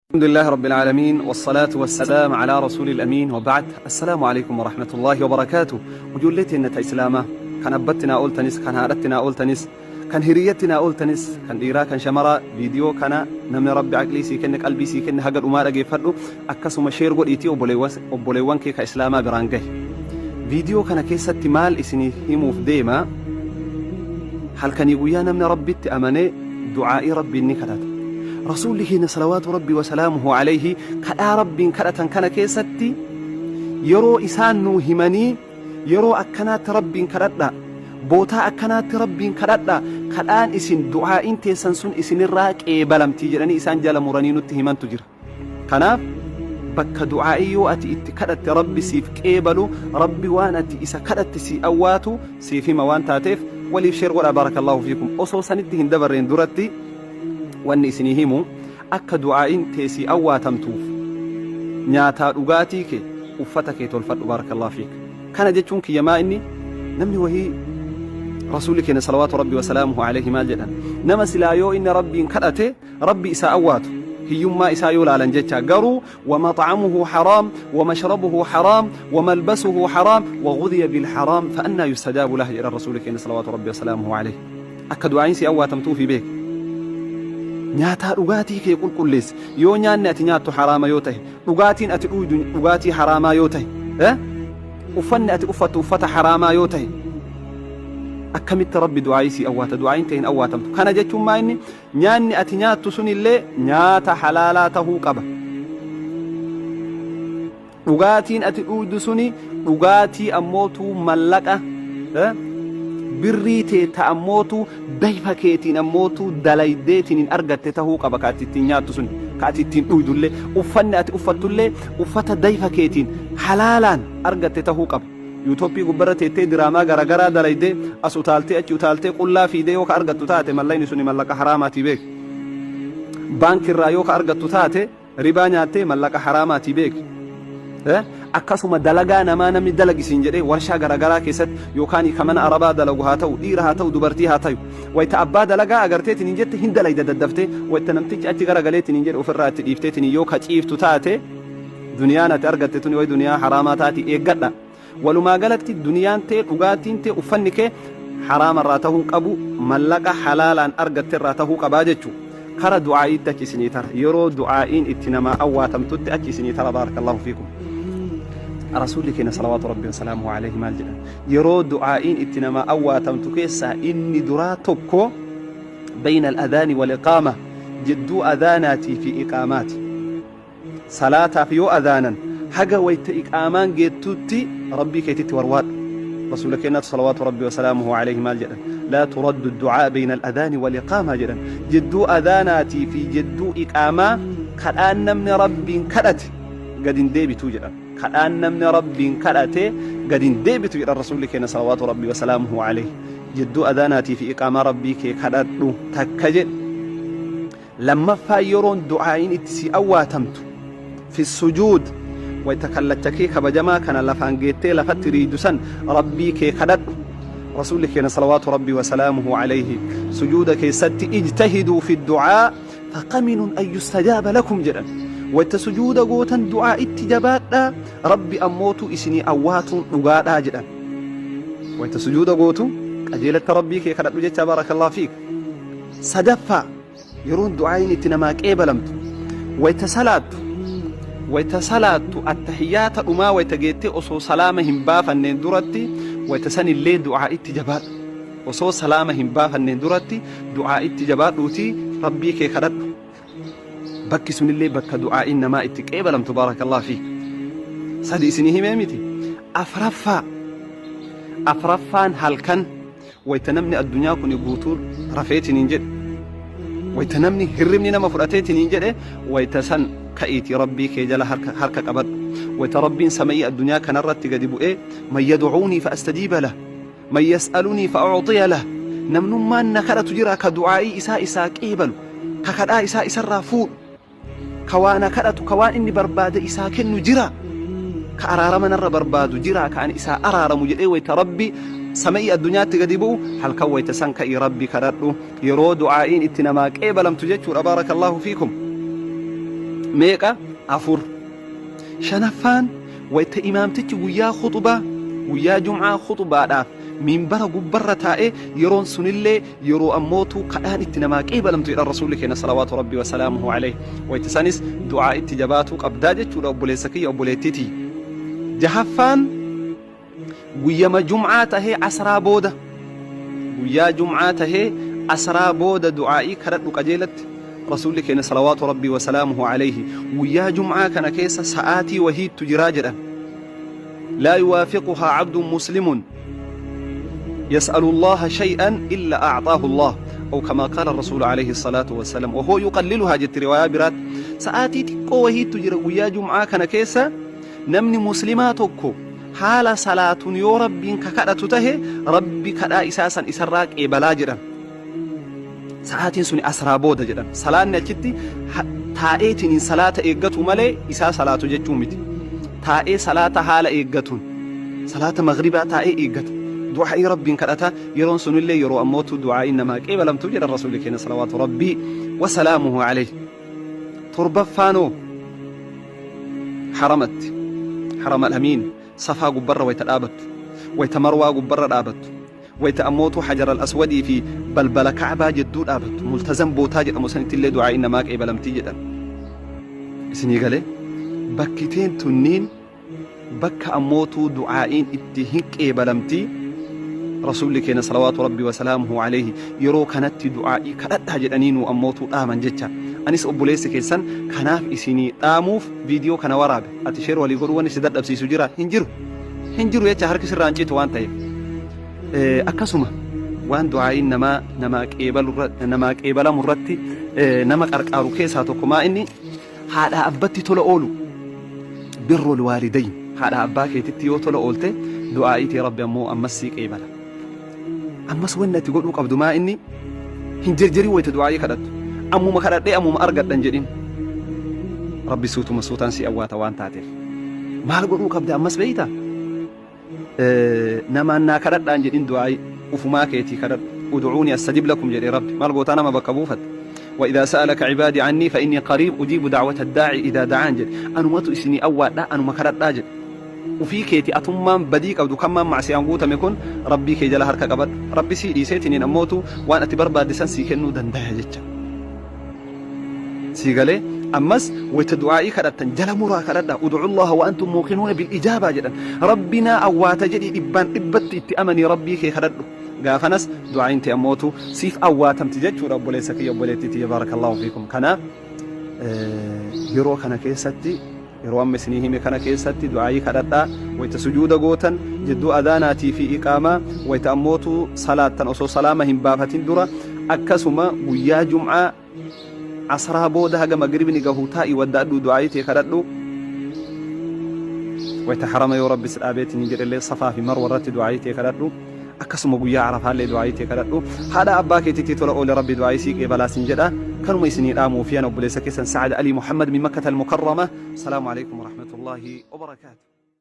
الحمد لله رب العالمين والصلاة والسلام على رسول الأمين وبعد السلام عليكم ورحمة الله وبركاته. Ijoollee teenna ta Islaamaa kan abbatti naa ooltanis, kan haadhatti naa ooltanis, kan hiriyyatti naa ooltanis, kan dhiiraa kan shamaraa, viidiyoo kana namni Rabbi aqlii sii kenne, qalbii sii kenne, haga dhumaa dhageeffadhu. Akkasuma share godhiitii obboleewwan kee ka Islaamaa biraan gahi. Viidiyoo kana keessatti maal isinii himuuf deema? Halkanii guyyaa namni Rabbitti amanee du'aa'ii Rabbiin ni kadhata. Rasuulli keenya salawaatu Rabbii wasalaamuhu alayhi kadhaa Rabbiin kadhatan kana keessatti yeroo isaan nuu himanii, yeroo akkanaatti Rabbiin kadhadha, bootaa akkanaatti Rabbiin kadhadha, kadhaan isin du'aa'iin teessan sun isinirraa qeebalamtii jedhanii isaan jala muranii nutti himantu jira. Kanaaf bakka du'aa'ii yoo ati itti kadhatte Rabbi siif qeebalu, Rabbi waan ati isa kadhatte sii awwaatu siif hima waan taateef, waliif share godhaa, barakallahu fiikum. Osoo sanitti hin dabarreen duratti wanni isinii himu, akka du'aa'iin tee sii awwaatamtuuf nyaataa, dhugaatii kee, uffata kee tolfadhu, barakallahu fiik. Kana jechuun kiyya maa inni namni wahii Rasuulli keenya salawaatu Rabbi wasalaamuhu alayhi maal jedhan? Nama silaa yoo inni Rabbiin kadhate Rabbi isaa awwaatu, hiyyummaa isaa yoo laalan jecha, garuu ومطعمه حرام ومشربه حرام وملبسه حرام وغذي بالحرام فأنى يستجاب له jedhan Rasuulli keenya salawaatu Rabbi wasalaamuhu alayhi. Akka du'aa'iin si awwaatamtuufi beek, nyaataa dhugaatii kee qulqulleessi. Yoo nyaanni ati nyaattu haraama yoo ta'e, dhugaatiin ati dhuydu dhugaatii haraamaa yoo ta'e, uffanni ati uffattu uffata haraamaa yoo ta'e, akkamitti Rabbi du'aa'ii sii awwaata? Du'aa'iin ta'e hin awwaatamtu. Kana jechuun maa inni nyaanni ati nyaattu sunillee nyaata halaalaa tahuu qaba. Dhugaatiin ati dhuydu suni dhugaatii ammootuu mallaqa birrii tee ta ammootuu dayfa keetiin ammootuu dalaydeetiin hin argatte tahuu qaba, ka ati ittiin nyaattu suni, ka ati ittiin dhuydullee. Uffanni ati uffattullee uffata dayfa keetiin halaalaan argatte tahuu qaba. Yuutooppii gubbarra teettee diraamaa garagaraa dalaydee, as utaaltee achi utaaltee, qullaa fiidee yoo ka argattu taate, mallaqni suni mallaqa haraamaatii beeki. Baankirraa yoo ka argattu taate, ribaa nyaattee mallaqa haraamaatii beeki. Akkasuma dalagaa namaa namni dalagi siin jedhee warshaa garagaraa keessatti yookaan ka mana arabaa dalagu haa ta'u, dhiira haa ta'u, dubartii haa ta'u, wayta abbaa dalagaa agarteetiin hin jette hin dalayda daddaftee, wayta namtichi achi garagaleetiin hin jedhe ofirraa itti dhiifteetiin yoo ka ciiftu taate, duniyaan ati argatte tuni way duniyaa haraamaa taati, eeggadha. Walumaa galatti duniyaan tee, dhugaatiin tee, uffanni kee haraama irraa tahuu qabu, mallaqa halaalaan argatte irraa tahuu qabaa jechuu. Kara du'aa'iitti achi isinii tara, yeroo du'aa'iin itti namaa awwaatamtutti achi isinii tara, barakallahu fiikum. Rasuulli keenya salawaatu Rabbi wasalaamuhu alayhi maal jedhan? Yeroo du'aa'iin itti namaa awwaatamtu keessaa inni duraa tokko bayna al-adhaani wal iqaama, jidduu adhaanaatii fi iqaamaati. Salaataaf yoo adhaanan haga wayta iqaamaan geettutti Rabbii keetitti warwaadhu. Rasuula keenyaatu salawaatu Rabbii wasalaamuhu alayhi maal jedhan? Laa turaddu du'aa bayna al-adhaani wal iqaamaa jedhan. Jidduu adhaanaatii fi jidduu iqaamaa kadhaan namni Rabbiin kadhate gad hin deebitu jedhan. Kadhaan namni Rabbiin kadhate gad hin deebitu jedhan Rasuulli keenya salawaatu Rabbii wasalaamuhu alayhi. Jidduu adhaanaatii fi iqaamaa Rabbii kee kadhadhu takka jedhe. Lammaffaa, yeroon du'aa'iin itti sii awwaatamtu fi sujuud, wayta kallacha kee kabajamaa kana lafaan geettee lafatti riiydu san Rabbii kee kadhadhu. Rasuulli keenya salawaatu Rabbii wasalaamuhu alayhi sujuuda keessatti ijtahiduu fi du'aa faqaminun an yustajaaba lakum jedhan. Wayta sujuuda gootan du'aa itti jabaadhaa, Rabbi ammootu isinii awwaatuun dhugaadhaa jedhan. Wayta sujuuda gootu qajeelatti Rabbii kee kadhadhu jecha, barakallahu fiik. Sadaffaa, yeroon du'aa'iin itti namaa qeebalamtu wayta salaattu. Wayta salaattu attahiyyaata dhumaa wayta geettee osoo salaama hin baafanneen duratti, wayta sanillee du'aa'itti jabaadhu. Osoo salaama hin baafanneen duratti du'aa'itti jabaadhuutii Rabbii kee kadhadhu. Bakki sunillee bakka du'aa'iin namaa itti qeebalamtu, baarakallahu fiik. Sadi isinii himee miti? Afraffaa, afraffaan halkan wayta namni addunyaa kuni guutuun rafeetiniin jedhe, wayta namni hirribni nama fudhateetiniin jedhe, wayta san ka'iitii Rabbii kee jala harka qabadhu. Wayta Rabbiin sama'ii addunyaa kanarratti gadi bu'ee man yad'uunii fa astajiiba lah, man yas'alunii fa u'xiya lah, namnummaan na kadhatu jira ka du'aa'ii isaa isaa qeebalu, ka kadhaa isaa isarraa fuudhu, ka waa na kadhatu, ka waan inni barbaade isaa kennu jira, ka araarama narra barbaadu jira, ka ani isaa araaramu jedhee wayta Rabbi sama'ii addunyaatti gadi bu'u, halkan wayta san ka'ii Rabbi kadhadhu. Yeroo du'aa'iin itti namaa qeebalamtu jechuudha, baarakallaahu fiikum. Meeqa? 4. Shanaffaan, wayta imaamtichi guyyaa khuxbaa, guyyaa jum'aa khuxbaadhaaf minbara gubbarra taa'e, yeroon sunillee yeroo ammootuu kadhaan itti namaa qeebalamtu jedhan Rasuulli keenya salawaatu Rabbii wasalaamuhu alayhi. Wayta sanis du'aa itti jabaatuu qabdaa jechuudha obboleessa kiyya obboleettii tiyya. Jahaffaan, guyyama jum'aa tahee asraa booda, guyyaa jum'aa tahee asraa booda du'aa'ii kadhadhu qajeelatti. Rasuulli keenya salawaatu Rabbii wasalaamuhu alayhi guyyaa jum'aa kana keessa sa'aatii wahiittu jiraa jedhan. Laa yuwaafiquhaa abdun muslimun yas'alu Allaha shay'an illa a'xaahu Allah aw kamaa qaala rasuulu alayhi salaatu wassalaam wa huwa yuqalliluhaa jetti riwaayaa biraatti. Sa'aatii xiqqoo wahiittu jira guyyaa jum'aa kana keessa namni muslimaa tokko haala salaatun yoo Rabbiin ka kadhatu tahe Rabbi kadhaa isaa san isarraa qeebalaa jedhan. Sa'aatiin suni asraa booda jedhan. Salaanni achitti taa'eetiniin salaata eeggatu malee isaa salaatu jechuu miti. Taa'ee salaata haala eeggatuun salaata maghribaa taa'ee eeggata. Du'aa'ii Rabbiin kadhata. Yeroon sunillee yeroo ammootu du'aa'iin namaa qeebalamtu jedhan Rasuulli keenya salawaatu Rabbii wasalaamuhu alayhi. Torbaffaanoo haramatti, harama al-amiin, safaa gubbarra wayta dhaabattu, wayta marwaa gubbarra dhaabattu, wayta ammootu hajar al-aswadii fi balbala ka'baa jedduu dhaabattu, multazam bootaa jedhamu sanitti illee du'aa'iin namaa qeebalamtii jedhan. Isinii galee? Bakkiteen tunniin bakka ammootuu du'aa'iin itti hin qeebalamti. Rasuulli keenya salawaatu Rabbii wasalaamuhu alayhi yeroo kanatti du'aa'ii kadhadhaa jedhanii nuu ammootuu dhaaman jecha. Anis obboleessi keessan kanaaf isinii dhaamuuf viidiyoo kana waraabe. Ati sheer walii godhuu wanni si dadhabsiisu jira? Hin jiru. Hin jiru jecha harki sirraa hin citu waan ta'eef. Akkasuma waan du'aa'iin namaa namaa qeebalu namaa qeebalamu irratti nama qarqaaru keessaa tokko maa inni? Haadhaa abbatti tola oolu, birrul waalidayn. Haadhaa abbaa keetitti yoo tola oolte du'aa'ii tee Rabbi ammoo ammas sii qeebala. Ammas wanni ati godhuu qabdu maa inni? Hin jerjerin wayta du'aa'ii kadhattu. Ammuma kadhadhee ammuma argadha hin jedhin. Rabbi suutuma suutaan sii awwaata waan taateef. Maal godhuu qabda ammas beeyta? Namaan naa kadhadhaa hin jedhin, du'aa'ii ufumaa keetii kadhadhu. Ud'uunii astajib lakum jedhe Rabbi. Maal gootaa nama bakka buufatta? Wa idhaa sa'alaka cibaadii annii fa innii qariib ujiibu da'wata daa'i idhaa da'aan jedhe. Anumatu isinii awwaadhaa, anuma kadhadhaa jedhe. Ufii keetii atummaan badii qabdu kammaan ma'siyaan guutame kun Rabbii kee jala harka qabadhu. Rabbi sii dhiiseetiniin ammootu waan ati barbaadde san sii kennuu dandaya jecha. Sii galee? Ammas wayta du'aa'ii kadhattan jala muraa kadhadhaa. Ud'ullaha wa antum muuqinuuna bil ijaabaa jedhan. Rabbi naa awwaata jedhii dhibbaan dhibbatti itti amanii Rabbii kee kadhadhu. Gaafanas du'aa'iin tee ammootu siif awwaatamti jechuudha obboleessa kiyya, obboleettii tiyya, baarakallahu fiikum. Kanaaf yeroo kana keessatti, yeroo amma isinii hime kana keessatti du'aa'ii kadhadhaa. Wayta sujuuda gootan, jidduu adhaanaatii fi iqaamaa, wayta ammootu salaattan osoo salaama hin baafatin dura, akkasuma guyyaa jum'aa asraa booda haga magribni gahu taa'i wadda'adhuu du'aa'ii tee kadhadhu. Wayta harama yoo Rabbi si dhaabeetiin hin jedhellee safaa fi marwa irratti du'aa'ii tee kadhadhu. Akkasuma guyyaa arafaallee du'aa'ii tee kadhadhu. Haadha abbaa keetitti tola oole, Rabbi du'aa'ii sii qeebalaa sin jedha. Kanuma isinii dhaamuu fi ana obboleessa keessan Sa'ad Alii Muhammad min Makkata al-Mukarrama. Salaamu alaikum warahmatullaahi wabarakaatu.